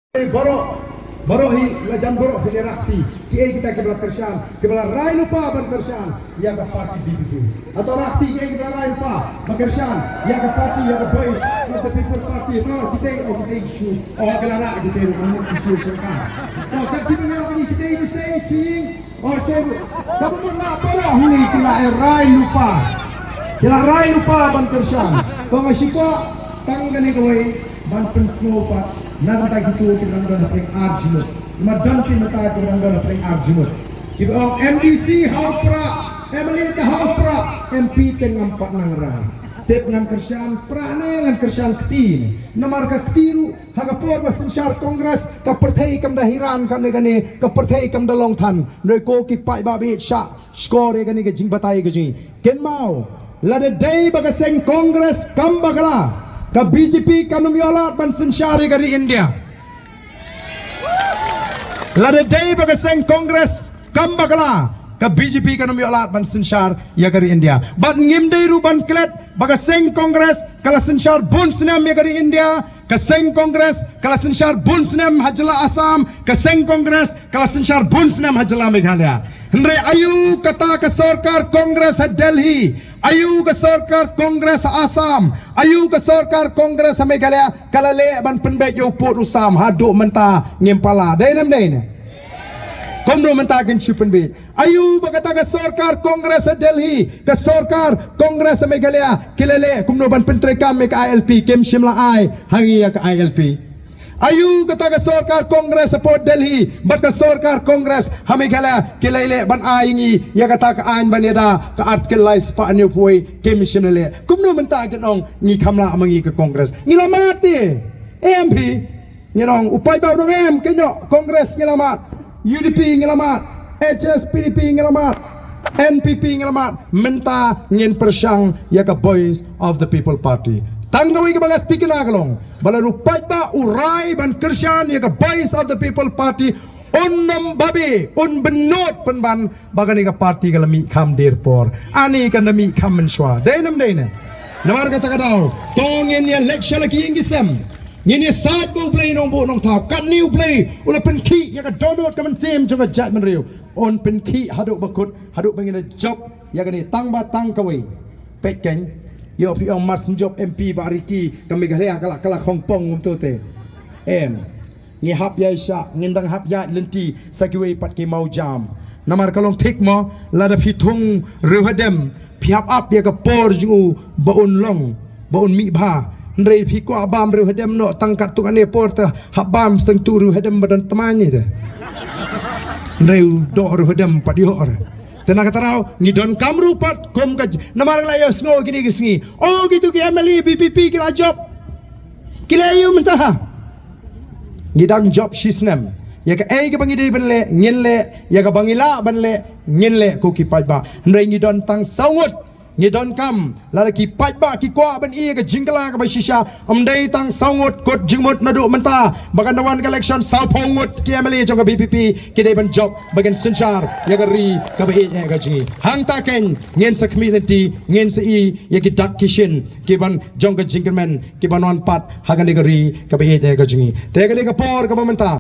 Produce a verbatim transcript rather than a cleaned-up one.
Baroh, baroh hi la jan baroh ki ïa rakti, kiei kita kiba la kyrshan, kiba la rai lypa ban kyrshan ïa ka party D P P. Hato rakti kiei kiba la rai lypa ban kyrshan ïa ka party, ïa ka Voice of the People Party? To kitei, oh kitei shu, oh ki la rai kitei ruh, mano ki shu shu ka. To kat kiba ngi la rai kitei, kitei shu. Ong te ruh, ka mut la baroh hangne ki la rai lypa. Ki la rai lypa ban kyrshan. To nga shu kwah tang kane kawei ban pynsngew pat na ka bynta kito kiba dang don hapdeng ar jingmut. Namar don ki mynta kiba dang don hapdeng ar jingmut. Kiba ong M D C ha u Prah, M L A te ha u Prah, M P te ngam pat nang rai. Tip ngan kyrshan Prah ne ngan kyrshan kti ne. Namar ka kti ruh ha ka por ba synshar Congress ka pyrthei kam da hiran kane kane, ka pyrthei kam da long than. Hynrei ko ki paidbah ba ïeit, shah shkor ïa kane ka jingbatai ka jong ngi. Kynmaw, lada dei ba ka seng Congress kam bakla, ka B J P kan ym ïoh lad ban synshar ïa ka ri India. Lada dei ba ka seng Congress kam bakla, ka B J P kan ym ïoh lad ban synshar ïa ka ri India. Bad ngim dei ruh ban klet ba ka seng Congress ka la synshar bun snem ïa ka ri India. Ka seng Congress ka la synshar bun snem ha jylla Assam, ka seng Congress ka la synshar bun snem ha jylla Meghalaya. Hynrei aïu kata ka sorkar Congress ha Delhi, aïu ka sorkar Congress ha Assam, aïu ka sorkar Congress ha Meghalaya ka la leh ban pynbeit ïa u pud u sam? Haduh mynta ngim pat lah. Dei ne ym dei ne? Kumno mynta kin shu pynbeit? Aïu ba kata ka sorkar Congress ha Delhi, ka sorkar Congress ha Meghalaya ki la leh kumno ban pyntreikam ïa ka I L P, kim shym la ai ha ngi ïa ka I L P? Aïu kata ka sorkar Congress hapoh Delhi bad ka sorkar Congress ha Meghalaya ki la leh ban ai ngi ïa kata ka aiñ ban ïada ka Article lai spah hynñiewphew wei, kim shym la leh? Kumno mynta kin ong ngi kham lah ma ngi ka Congress? Ngi la mad te. Em phi? Ngi ong u paidbah u dang em, kynnoh, Congress ngi la mad, U D P ngi la mad, H S P D P ngi la mad, N P P ngi la mad. Mynta ngin pyrshang ïa ka Voice of the People Party. Tang kawei kaba nga thikna ka long ba lada u paidbah u rai ban kyrshan ïa ka Voice of the People Party, un nym babe, un bynnud pynban ba kane ka party ka la mih kham der por. Ani kan da mih kham mynshuwa. Dei ne ym dei ne? Namar kata ka daw to ngin ïa leit sha la ki ïing ki sem. Ngin ïa said ba U Blei Nongbuh Nongthaw. Katne U Blei u la pynkhih ïa ka dohnud ka mynsiem jong ka jaitbynriew. Un pynkhih haduh ba kut, haduh ba ngin da jop ïa kane tang ba tang kawei. Peit kein, ïoh phi ong mar syn jop M P Bah Ricky ka Meghalaya ka la, ka la khongpong kumto te. Em. Ngi hap ïaishah, ngin dang hap ïaid lynti sa kiwei pat ki mawjam. Namar ka long thik mo, lada phi thung riewhadem, phi hap ap ïa ka por jong u ba un long, ba un mih bha. Hynrei phi kwah bam riewhadem noh tang katto katne por te hap bam sngewthuh riewhadem ba don tmaiñ te. Hynrei u doh riewhadem pat ïoh re. Te na kata ka daw ngi donkam ruh pat kum ka j-, namar la ïohsngew kine ki sngi. Oh, kito ki M L A V P P ki la jop. Ki leh aïu mynta ha? Ngi dang jop shisnem. Ïa kaei kaba ngi dei ban leh, ngin leh. Ïa kaba ngi lah ban leh, ngin leh ko ki paidbah. Hynrei ngi don tang saw ngut. Ngi donkam, lada ki paidbah ki kwah ban ïoh ïa ka jingkylla kaba shisha, ym dei tang saw ngut kut jingmut naduh mynta ba kan da wan ka election, sawphew ngut ki M L A jong ka V P P ki dei ban jop ba kan synshar ïa ka ri kaba ïeit ïa ka jong ngi. Hangta kein ngin sa khmih lynti, ngin sa ïoh ïa ki dak ki shin ki ban jong ka jingkyrmen ki ban wan pat ha kane ka ri kaba ïeit ïa ka jong ngi. Te kane ka por kaba mynta.